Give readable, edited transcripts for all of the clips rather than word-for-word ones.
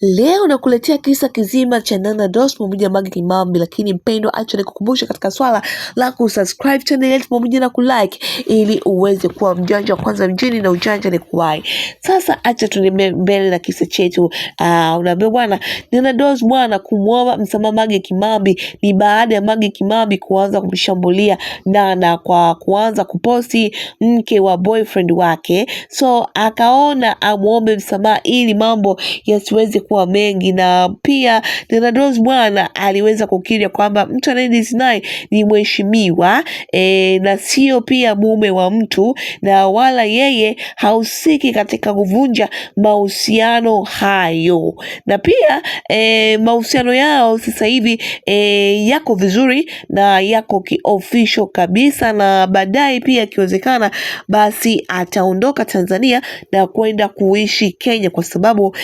Leo nakuletea kisa kizima cha Nana Dos pamoja na Mange Kimambi, lakini mpendwa, acha nikukumbushe katika swala la kusubscribe channel yetu pamoja na kulike ili uweze kuwa mjanja wa kwanza mjini, na ujanja ni kuwahi. Sasa acha tuendelee mbele na kisa chetu. Unaambiwa bwana Nana Dos bwana kumwomba msamaha Mange Kimambi ni baada ya Mange Kimambi kuanza kumshambulia Nana kwa kuanza kuposti mke wa boyfriend wake, so akaona amuombe msamaha ili mambo yasiweze kuwa mengi, na pia Nana Rose bwana aliweza kukiri kwamba mtu anayedate naye ni mheshimiwa na sio pia mume wa mtu, na wala yeye hahusiki katika kuvunja mahusiano hayo, na pia mahusiano yao sasa hivi yako vizuri na yako kiofficial kabisa, na baadaye pia ikiwezekana basi ataondoka Tanzania na kwenda kuishi Kenya kwa sababu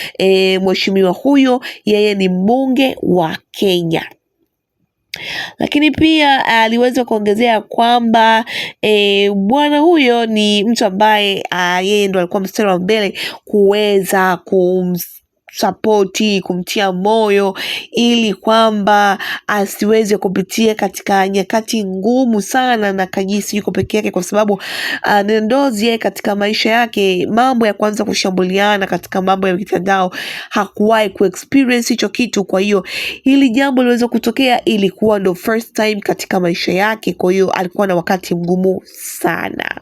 mheshimiwa huyo yeye ni mbunge wa Kenya. Lakini pia aliweza kuongezea kwamba bwana huyo ni mtu ambaye yeye ndo alikuwa mstari wa mbele kuweza kumsapoti, kumtia moyo ili kwamba asiweze kupitia katika nyakati ngumu sana na kajisi yuko peke yake, kwa sababu Nandozi yeye katika maisha yake mambo ya kwanza kushambuliana katika mambo ya mitandao hakuwahi kuexperience hicho kitu. Kwa hiyo hili jambo liweza kutokea, ilikuwa ndo first time katika maisha yake, kwa hiyo alikuwa na wakati mgumu sana.